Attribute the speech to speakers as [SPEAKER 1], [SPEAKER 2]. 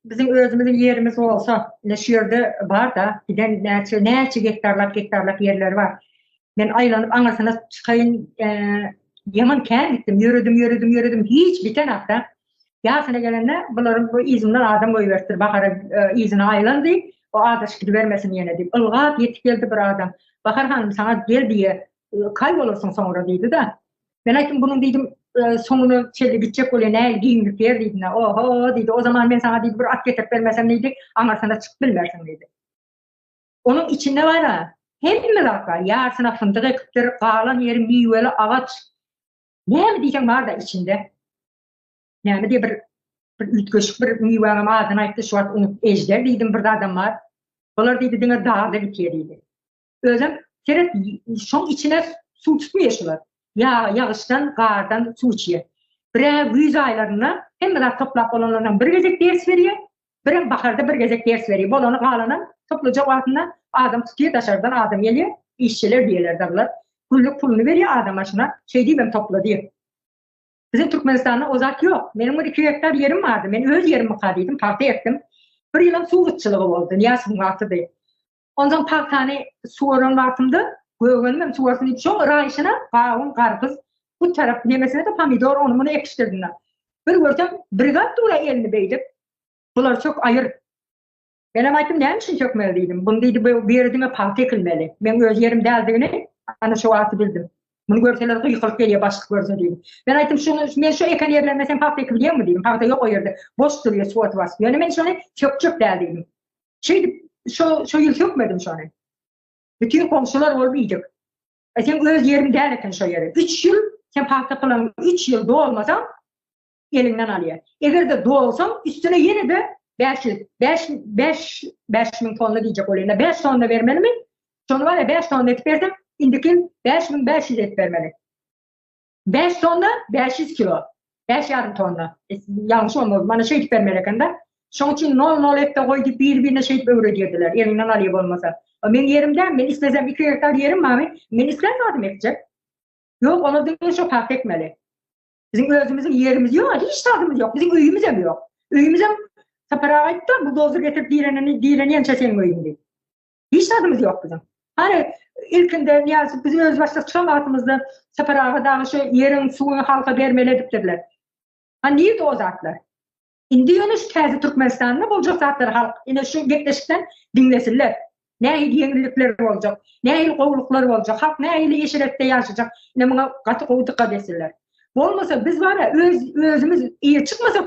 [SPEAKER 1] biziň özümiziň ýerimiz bolsa, ine şu ýerde bar-da, giden näçe, näçe gektarlap, gektarlap ýerleri bar. Men aýlanyp aňyrsyna çykaýyn, ýaman kän gitdim, ýöredim, ýöredim, ýöredim, hiç bitenok-da. Ýasyna gelende bularyň bu yzyndan adam goýberipdir, Bahara yzyna aýlan diýip, o adaşyp gidibermesin ýene diýip. Ylgap ýetip geldi bir adam. Bahar hanym saňa gel diýýä, kaý bolarsyň soňra diýdi-de. Men aýtdym, bunuň diýdim, soňuna çenli gitjek bolýa, nähili giňlik ýer diýdim-de. Oho diýdi, o zaman men saňa diýdi, bir at getirip bermesem diýdi, aňyrsyna çykyp bilmersiň diýdi. Onuň içinde bar-a, hemme zat bar, ýarsyna fyndyk ekipdir, galan ýeri miweli agaç. Näme diýseň bar-da içinde. Näme diýe bir bir üýtgeşik bir miwäňem adyny aýtdy, şu wagt unut, ejder diýdim bir zadam bar. Bular diýdi diňe dagda bitýär diýdi. Özem seret şoň içine suw tutmaýar şular. Ýa ýagyşdan, gardan suw içýär. Birä güýz aýlarynda hemme zat toplap bolanlaryndan bir gezek ders berýär, birem baharda bir gezek ders berýär. Bolany galanam toplajak wagtynda adam tutýar, daşardan adam gelýär, işçiler diýerler dagylar. Günlük puluny berýär adam başyna, şeý diýibem topla diýip. Biziň Türkmenistanda o zat ýok. Meniň bir 2 gektar ýerim bardy. Men öz ýerim-mika diýdim, pagta ekdim. Bir ýylam suw gytçylygy boldy, Nyýazowyň wagtydy. Onsoň pagtany suwaran wagtymda gögenimem suwarsyn diýip, şoň raýşyna gawun, garpyz, bu tarap nemesine-de pomidor, ony-muny ekişdirdim-de. Bir görsem, brigad dur-a elini beýdip, Bulary sök, aýyr. Menem aýtdym, näme üçin sökmeli diýdim. Buny diýdi, bu ýere diňe pagta ekilmeli. Meň öz ýerim däldigini ana şo wagty bildim. Muny görseler gykylyk gelýär, başlyk görse diýdim. Men aýtdym, şuny men şu eken ýerlerime sen pagta ekibilýäňmi diýdim. Pagta ýok o ýerde, boş durýar suwaty basyp. Ýöne men şony sökjek däl diýdim. Şeýdip şo şo ýyl sökmedim şony. Bütin goňşular bolup iýdik. E seň öz ýeriň däl eken şo ýeri. Üç ýyl sen pagta pylanyň üç ýyl dolmasaň eliňden alýar. Eger-de dolsaň, üstüne ýene-de 500, 5, 5, 5000 tonna diýjek bolýan. 5 tonna bermelimi? Şony bar ya 5 tonna edip berseň, indiki ýyl 5500 edip bermeli. 5 tonna 500 kilo. 5 ýarym tonna. E, ýalňyş bolmaz. Mana şeýdip bermeli eken-de. Şoň üçin nol-nol et-de goý diýip bir-birine şeýdip öwredýärdiler. Eliňden alýar bolmasa. O meň ýerim däl, men islesem 2 gektar ýerim barmy, men islän zadymy ekjek. Ýok, olar diňe şo pagta ekmeli. Biziň özümiziň ýerimiz ýok, hiç zadymyz ýok. Biziň öýümizem ýok. Öýümizem Sapar aga aýtdy, buldozer getirip direnini direnýänçä seniň öýüň diýip. Hiç zadymyz ýok biziň. Hany ilkinde Nyýazow biz öz başda çykan wagtymyzda Sapar aga dagy şu ýeriň suwuny halka bermeli edipdirler. Ha nirde o zatlar? Indi ýöne şu täze Türkmenistanda boljak zatlary halk ine şu gepleşikden diňlesinler. Nähili ýeňillikler boljak, nähili gowulyklar boljak, halk nähili eşretde ýaşajak, ine muňa gaty gowy dykgat etsinler. Bolmasa biz bar-a öz özümiz eýe çykmasak.